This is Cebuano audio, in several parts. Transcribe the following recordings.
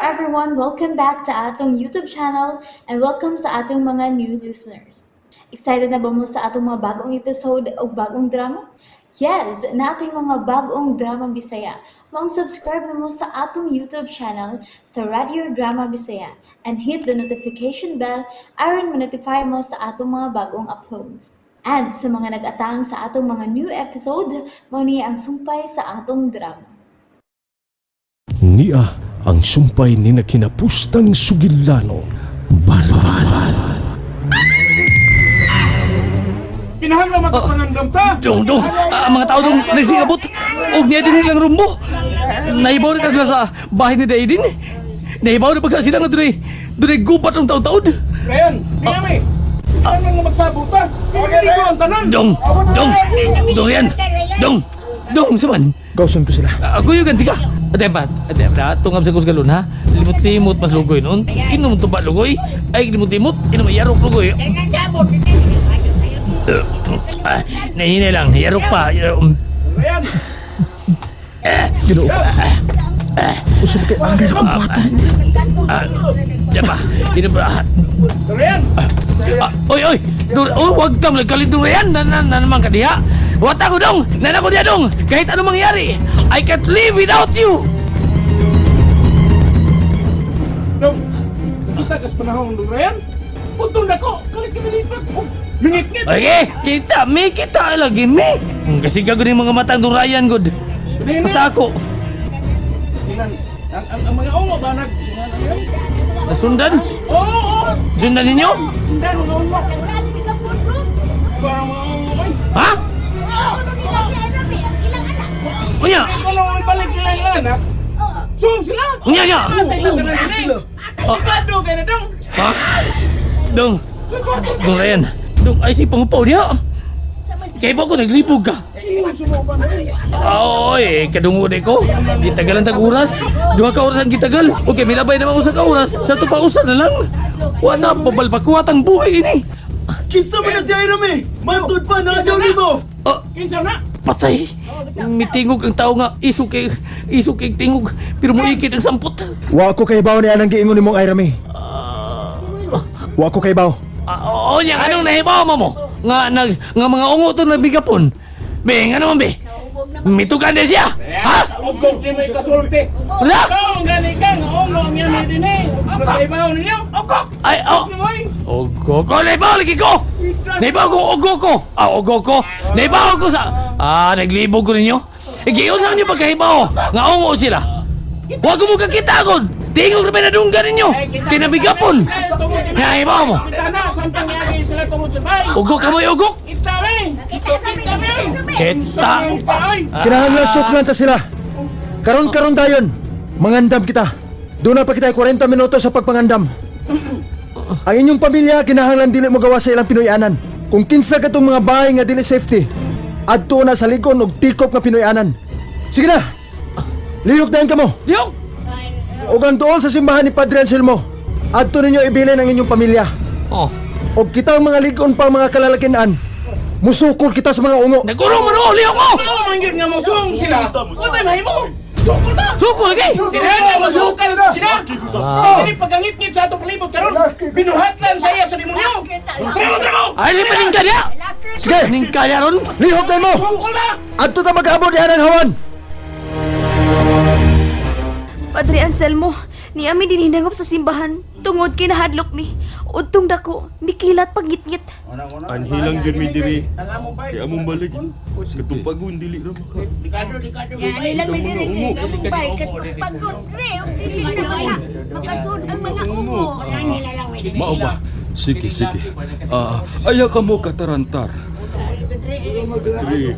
everyone! Welcome back to atong YouTube channel and welcome sa atong mga new listeners. Excited na ba mo sa atong mga bagong episode o bagong drama? Yes, naa tay mga bagong drama Bisaya. Maong subscribe na mo sa atong YouTube channel sa Radio Drama Bisaya and hit the notification bell aron ma-notify mo sa atong mga bagong uploads. And sa mga nag-atang sa atong mga new episode, mao ni ang sumpay sa atong drama. Nia ang sumpay ni nakinapustang sugilanon. Balbal. Kinahanglan magpangandam ta. Dong, dong, ah, ang mga tao dong nagsingabot. Og niya din nilang rumbo. Nahibaw na ka sila sa bahay ni Daidin. Nahibaw na pagka sila nga dunay gubat ng taon-taon. Ryan, niyami. Kinahanglan nga magsabot ta. Hindi ko ang tanan. Dong, dong, dong yan. Dong, dong, saman. Gawson ko sila. Ako yung ganti ka. Ate ba, ate ba, tungam sa kusgalon ha. Limot-limot mas lugoy noon. Inom to ba lugoy? Ay, limot-limot, inom yarok lugoy. Ah, nahinay lang, yarok pa. Yarok. Ryan, Ginoo ko. Usa ba kay angay sa akong buhaton? Ah, diyan ba? Inom ba? Ryan. Ah, oy, oy! Dur, oh, wag kang nagkalit dong yan! Na, na, na naman ka diha! Wata ko dong! Nana ko diha dong! Kahit anong mangyari, I can't live without you! Dong. Kita kas panahon dong Ryan. Putong dako, kalit kami lipat. Oh, mingit-ngit. Okay, kita, may kita lagi, may! Kasi gagawin yung mga matang dong Ryan, good. Basta ako, Sinan, ang mga ungo ba nag nasundan? Oo, oo. Sundan ninyo? Sundan mga ungo. Ba ang mga ungo oy. Ha? Unya! Kung ano ibalik nila yung anak. Sum sila. Unya, unya! Sila. Delikado kay na dong. Ha? Dong, dong Ryan, dong, ay si pangupaw diha! Kaya ba ko naglibog ka? Ingon sumo ba na? Oy, kadungod ko. Gitagalan tag oras. Duha ka oras ang gitagal. Okay, milabay naman usa ka oras. Sa to pa usa na lang. Wa na babalpakuat ang buhay ini. Kinsa man na si Iron eh? Mantud pa na daw nimo. Oh, Kinsa na? patay. Mitingog ang tao nga iso kay tingog pero moikit ang sampot. Wa ko kahibaw ni anang giingon nimong Iron eh. Wa ko kahibaw. Ah, oo nya anong nahibaw mo mo? Nga nag nga mga ungo to nagbigapon. Be, nga naman be. Mitugan din siya. Ha? Ugok ni may kasulti. Wala? Ikaw ang gani ka, nga ungo ang yan ni dinhi. Nagkaibaw ninyo. Ugok. Ay, oh. Oy, Ugo ko, naibaw lagi ko! Naibaw ko, ugo ko! Ah, ugo ko! Naibaw ko sa... Ah, naglibog ko ninyo. Igiyon sa ninyo pagkahibaw. Nga ungo sila. Huwag mo kakita agad! Tingog na pinadunggan ninyo! Kinabigapon! Nga hibaw mo! Kita na, samtang niagi sila tungod sa bay. Ugo ka mo'y ugok! Kita we. Kita! Kita oy. Kinahanglan suklan ta sila. Karon-karon dayon. Mangandam kita. Doon na pa kita 40 minuto sa pagpangandam. Ang inyong pamilya kinahanglan dili mo gawa sa ilang Pinoyanan. Kung kinsa katong mga bahay nga dili safety, adto na sa ligon og tikop nga Pinoyanan. Sige na. Lihok dayon kamo. Diyok! Ug ang duol sa simbahan ni Padre Anselmo. Adto ninyo ibilin ang inyong pamilya. Oh, Og kita ang mga ligon pa mga kalalakinan. Musukol kita sa mga ungo. nagurong man mo! Lihok mo! Ikaw man gyud nga mosung sila. Watay mahimo. Sukol ta. Suko lagi! Kinahanglan masukal sila. Kini pagkangit-ngit sa atong palibot karon. Binuhatlan saya sa demonyo. Tramo, tramo. Ay, lipanin ka niya! Sige, Paning ka niya ron! lihok na mo. Sukol na. Adto ta magabot diyan ang hawan. Padre Anselmo, ni ami dinhindangop sa simbahan tungod kay nahadlok mi. Udtong dako, mikilat pagngitngit. Anhilang gyud mi diri. Ang among bay. Kay among balik. Katupagon dili ra maka. Delikado, delikado. Yan lang may diri kay among bay katong pagod re og dili na maka makasud ang mga ungo. Mao ba? Sige, sige. Ah, ayaw ka mo katarantar.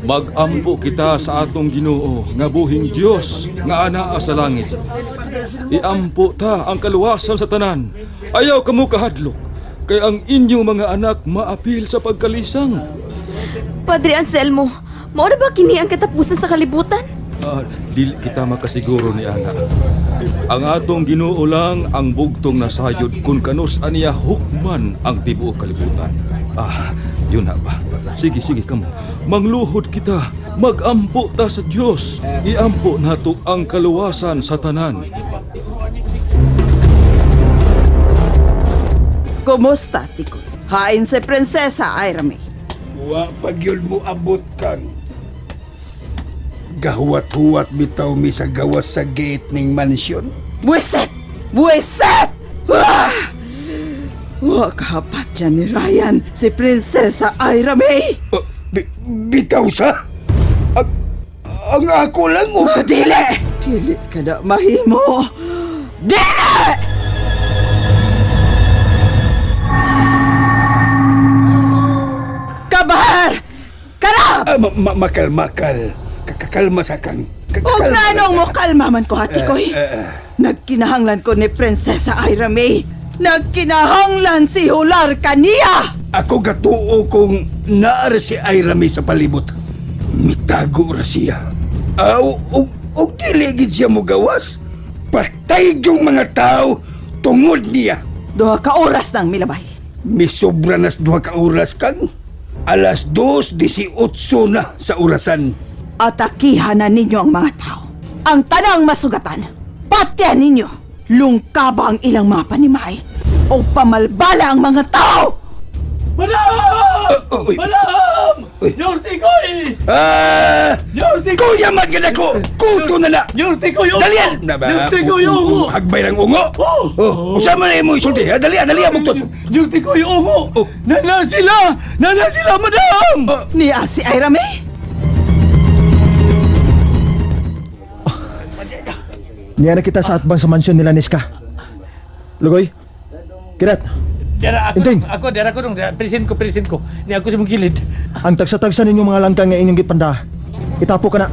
Magampo kita sa atong Ginoo nga buhing Dios nga anaa sa langit. Iampo ta ang kaluwasan sa tanan. Ayaw ka mo kahadlok kay ang inyong mga anak maapil sa pagkalisang. Padre Anselmo, mao na ba kini ang katapusan sa kalibutan? Ah, dili kita makasiguro ni ana. Ang atong Ginoo lang ang bugtong nasayod kung kanus aniya hukman ang tibuok kalibutan. Ah, yun na ba? Sige, sige kamo. Mangluhod kita. Magampo ta sa Dios. Iampo nato ang kaluwasan sa tanan. Kumusta, Tikoy? Hain si Prinsesa Ira May. Wa pag yun mo abot kang. Gahuwat-huwat bitaw mi sa gawas sa gate ning mansyon. Buwisit! Buwisit! Ah! Wa kahapat yan ni Ryan, si Prinsesa Ira May. Oh, bitaw sa? Ang ako lang oh. Ah, dili! Dili ka na mahimo! Dili! Kabar! Karab! Ah, makal-makal. Kakakalma sa kang. O Kakalma nanong sa mo kalma man ko, hati koy. Nagkinahanglan ko ni Prinsesa Ira May. Nagkinahanglan si Hular kaniya! Ako gatuo kung naara si Ira May sa palibot. Mitago ra siya. Aw, og dili gid siya mogawas. Patay yung mga tao tungod niya. 2 ka oras nang milabay. Misobra nas 2 ka oras kang. Alas 2:18 na sa orasan. Atakihan na ninyo ang mga tao. Ang tanang masugatan. Patyan ninyo. Lungkaba ang ilang mga panimay. O pamalbala ang mga tao! Madam! Uy. Madam! Uy. Yorti koy! Ah! Yorti koy! Kuya man gid ako! Kuto na na! Yorti koy! Dalian! Yorti koy ungo! Hagbay ng ungo! Oh! Oh, usa man imo isulti. Ha, dalian, dalian buktot. Yorti koy ungo! Oh. Nana sila! Nana sila, madam! Niya si Ira May? Niya na kita sa atbang sa mansyon nila Niska. Lugoy. Kirat, Dara ako, Inting. ako, dara ko dong, present ko, present ko. Ni ako sa mong gilid. ang tagsa-tagsa ninyong mga langkang nga inyong gipanda. Itapo ka na.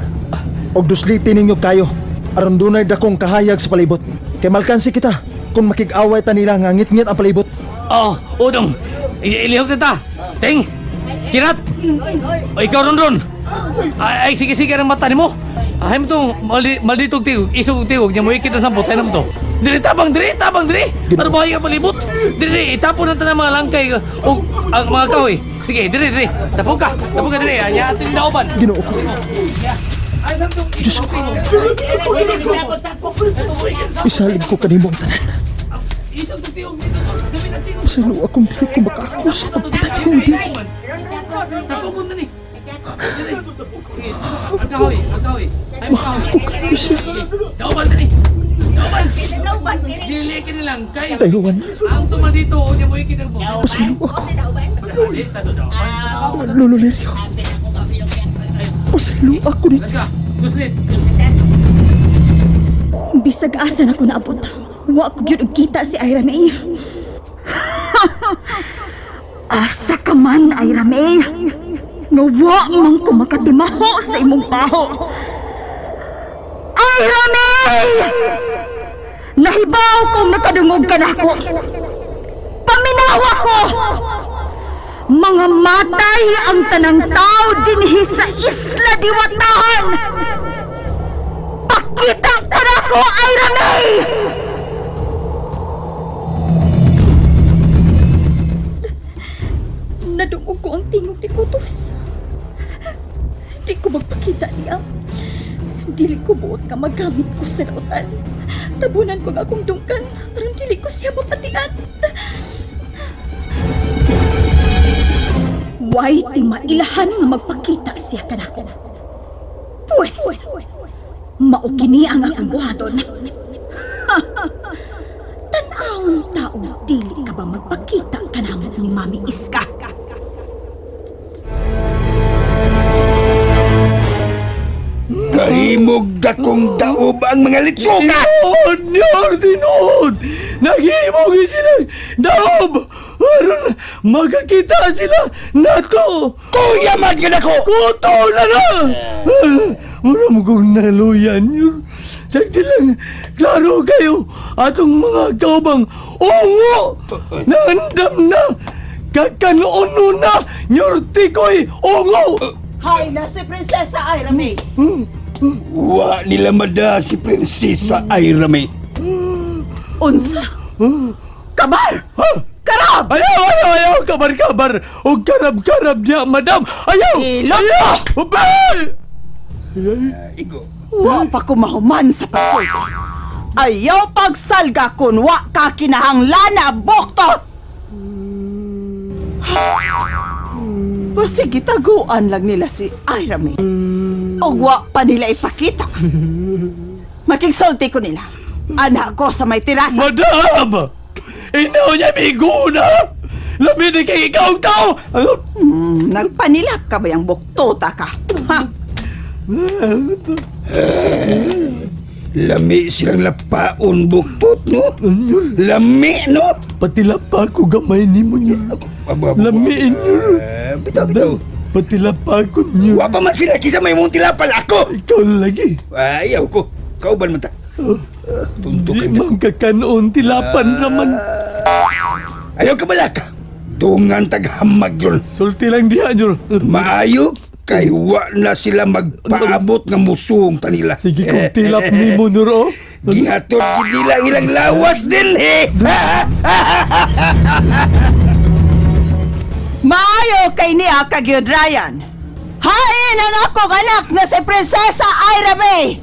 Og dusliti ninyo kayo. Aron dunay dakong kahayag sa palibot. Kay malkansi kita kung makig-away ta nila nga ngit-ngit ang palibot. Oh, udong. Ilihok na ta. Ting. Kirat. O ikaw ron ron. Ay, ay sige sige ang mata nimo. Ay mo tong malditog tigog, isog tigog nya mo ikit ang sampot ay to. Diri tabang diri tabang diri. Ano ba ka palibot? Diri itapon na tanang mga langkay ug ang mga kahoy. Sige, diri diri. Tapon ka. Tapon ka diri. Anya atin dauban. Ginoo ko. Ay samtong Diyos ko. Isalig ko kanimo ang tanan. Isog tigog dito. Dami na tigog. Pasaylo akong dili ko makaakos sa pagpatay ng di. Tapon na ni. Diri. Ang kahoy, ang kahoy. Ay mo kahoy. Dauban na ni. Dauban. Dauban. Dili kini lang kay Tayuan. ang tuma dito o niya mo ikit ang buhok. Pasaylo ako. Dili tato dauban. Lolo Lirio. Pasaylo ako ninyo. Lasga. Guslit. Bisag asa na ko naabot. Wa ko gyud og kita si Ira May. Asa ka man, Ira May. Nga wa man ko makatimaho sa imong baho. Ira May! Nahibaw kong nakadungog ka nako. Paminawa ko! Mga matay ang tanang tao dinhi sa Isla Diwatahan! Pakita ka nako, Ira May! Nadungog ko ang tingog ni Kutos. Di ko magpakita niya. Dili ko buot nga magamit ko sa lautan. Tabunan ko ang akong dungkan aron dili ko siya mapatian. Way ti mailahan nga magpakita siya kanako. Pwes, mao kini ang akong buhaton. Tan-awon tao, dili ka ba magpakita kanamo ni Mami Iska? Kahimog dakong daob ang mga litsuka. Tinuod, Nyor, tinuod! Naghimog sila daob! Aron makakita sila nato! Kuya man gid ako. Kuto na na! Mura mo kong naluyan yun. Sakti lang, klaro kayo, atong mga kaubang ungo! Naandam na! Kakanoon na! Nyorti ko'y ungo! Hay na si Prinsesa Ira May! Wa nila mada si Prinsesa Ira May. Unsa? Kabar! Karab! Ayaw, ayaw, ayaw! Kabar-kabar! O karab-karab niya, madam! Ayaw! Ilok! Ayaw! Ubay! Igo. Wa pa ko mahuman sa pagsulti. Ayaw pagsalga kun wa ka kinahanglan na buktot! Basig gitaguan lang nila si Ira May. Og wa pa nila ipakita. Makigsulti ko nila. Anak ko sa may terasa. Madam! Inaw niya miguna! Labi ni kay ikaw ang tao! Ano? Nagpanilap ka ba yung buktuta ka? Ha? Lami silang lapaon buktot, no? Lami, no? Patilapa ko gamay ni mo niyo. Abo, abo, abo. Lamiin niyo. Eh, bitaw, bitaw. Patilapa ko niyo. Wa pa man sila kisa may mong tilapal ako. Ikaw lagi. Ayaw ko. Kauban man ta. Tuntok Di ang man kakanoon tilapan naman. Ayaw ka balaka. Dungan taghamag yun. Sulti lang diha niyo. Maayo kay wa na sila magpaabot nga musung tanila. Sige kung tilap ni mo nuro. Gihatod gid nila ilang lawas din eh. Maayo kay niya kagyud Ryan. Hain ang akong anak nga si Prinsesa Ira May.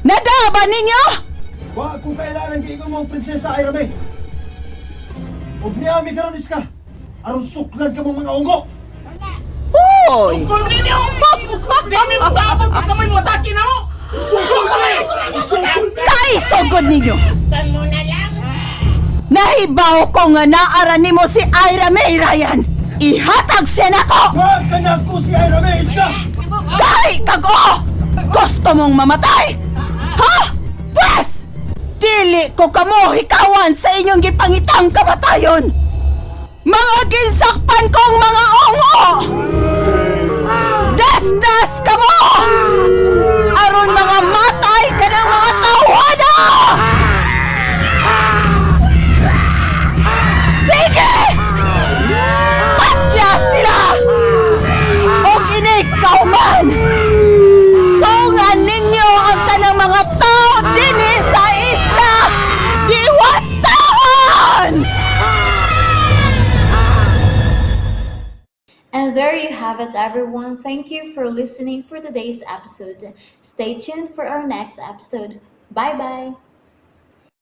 Nadaba ninyo? Wa ko kailangan giingon mo ang prinsesa Ira May. Ug niami karon iska. Aron suklan ka mong mga ungo. Hoy! Kay sugod ninyo! Nahibaw ko nga naara nimo si Ira May Ryan. Ihatag siya nako! Wa ka na ko si Ira May iska. Kay kag-o! Gusto mong mamatay? Ha? Pwes! Dili ko kamo hikawan sa inyong gipangitang kamatayon! Mga ginsakpan kong mga ongo! Dasdas kamo! Aron mga matay ka ng mga tawhana! Sige! Patya sila! Og inikaw man! Sungan ninyo ang tanang mga tao dinhi sa isla! Diwatawan! And there you have it, everyone. Thank you for listening for today's episode. Stay tuned for our next episode. Bye bye.